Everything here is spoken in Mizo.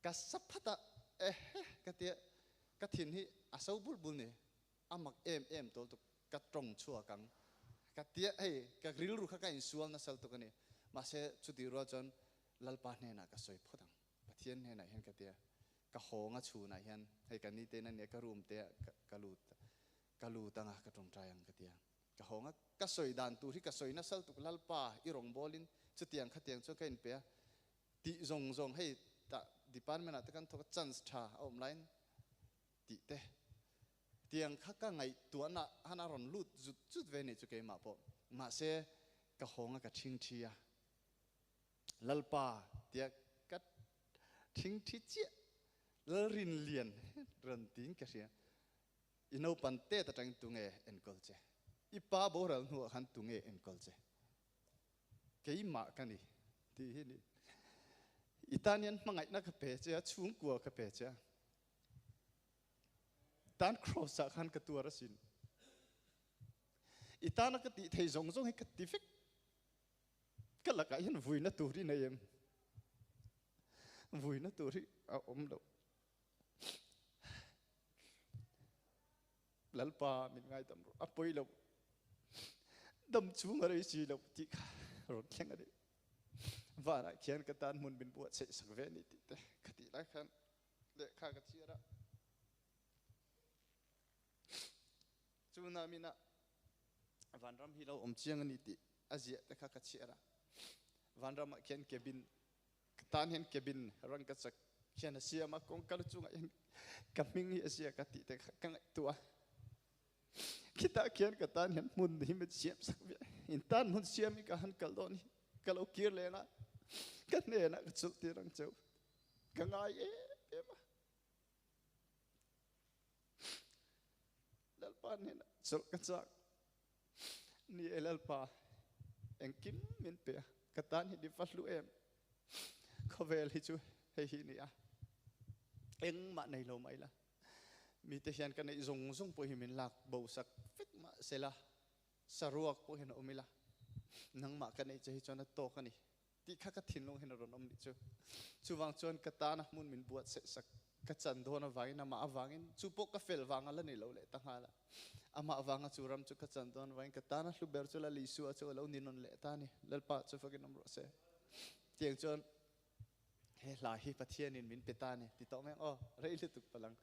Ka sa phat a, ehe ka tia, ka thin hi a so bul bul ni, a mak em em tawl tuk, ka tawng chhuak ang ka tia, hei ka rilru kha ka insual nasal tuk a ni, mahse chutih rual chuan Lalpa hnenah ka sawi phawt ang, Pathian hnenah hian ka tia, ka hawnga chhunah hian hei ka ni te in a nia ka room te ah ka lut ka lut anga ka tawngtai ang ka tia, ka hawnga ka sawi dan tur hi ka sawi nasal tuk, Lalpa i rawngbawlin chutiang khatiang chuan ka inpe a, Tih zawng zawng hei tah department ah te kan thawk a chance tha a awm laiin tih te tiang kha ka ngaihtuahna han a rawn lut zut zut ve nih chu keimah pawh mahse ka hawng a ka thing thi a Lalpa tia ka thing thi chiah Lalrinlian rawn tiin ka hria i naupan tet atangin tunge enkawl che i pa boral hnuah khan tunge enkawl che Keimah ka ni tih hi ni. I tan hian hmangaihna ka pe che a, chhungkua ka pe che a. Tan cross ah khan ka tuar asin. I tana ka tih thei zawng zawng hi ka ti vek. Ka lakah hian vuina tur hi nei em? Vuina tur hi a awm lo. Lalpa min ngaidam rawh, a pawi lo, dam chung a rei si lo tih kha rawn thleng a ni. Vanah khian ka tan hmun min buatsaih sak ve a ni tih te ka tih lai khan lehkha ka chhiar a. Chuna mina vanram hi lo awm chiang a ni tih a ziah te kha ka chhiar a. Vanramah khian cabin Ka tan hian cabin rangkachak hian a siam a, kawngka lu chungah hian ka hming hi a ziak a tih te kha ka ngaihtuah a. Khitah khian ka tan hian hmun hi min siam sak ve. In tan hmun siam hi ka han kal dawn hi ka lo kir leng a, ka hnenah ka chulh tir ang cheu. Ka ngai em em a. Lalpa hnenah chulh ka chak. Ni e Lalpa, engkim min pe a, ka tan hi ni va hlu em. Khawvel hi chu hei hi ni a, engmah nei lo mai la. Mite hian ka neih zawng zawng pawh hi min lak bo sak vek mah sela, saruak pawh hian a awm ila, nangmah ka neih che hi chuan a tawk a ni tih kha ka thinlung hian a rawn awm nih chu. Chuvang chuan ka tana hmun min buatsaih sak ka chan dawn avangin amah avangin chu pawh ka fel vang a la ni lo leh ta nghal a. Amah avanga chu ram chu ka chan dawn avangin ka tana hlu ber chu Lal Isua chu a lo ni nawn leh ta a ni. Lalpa chu fakin awm rawh se. Tiang chuan he hla hi Pathianin min pe ta a ni ti tawh mai ang aw. Rei lutuk palang.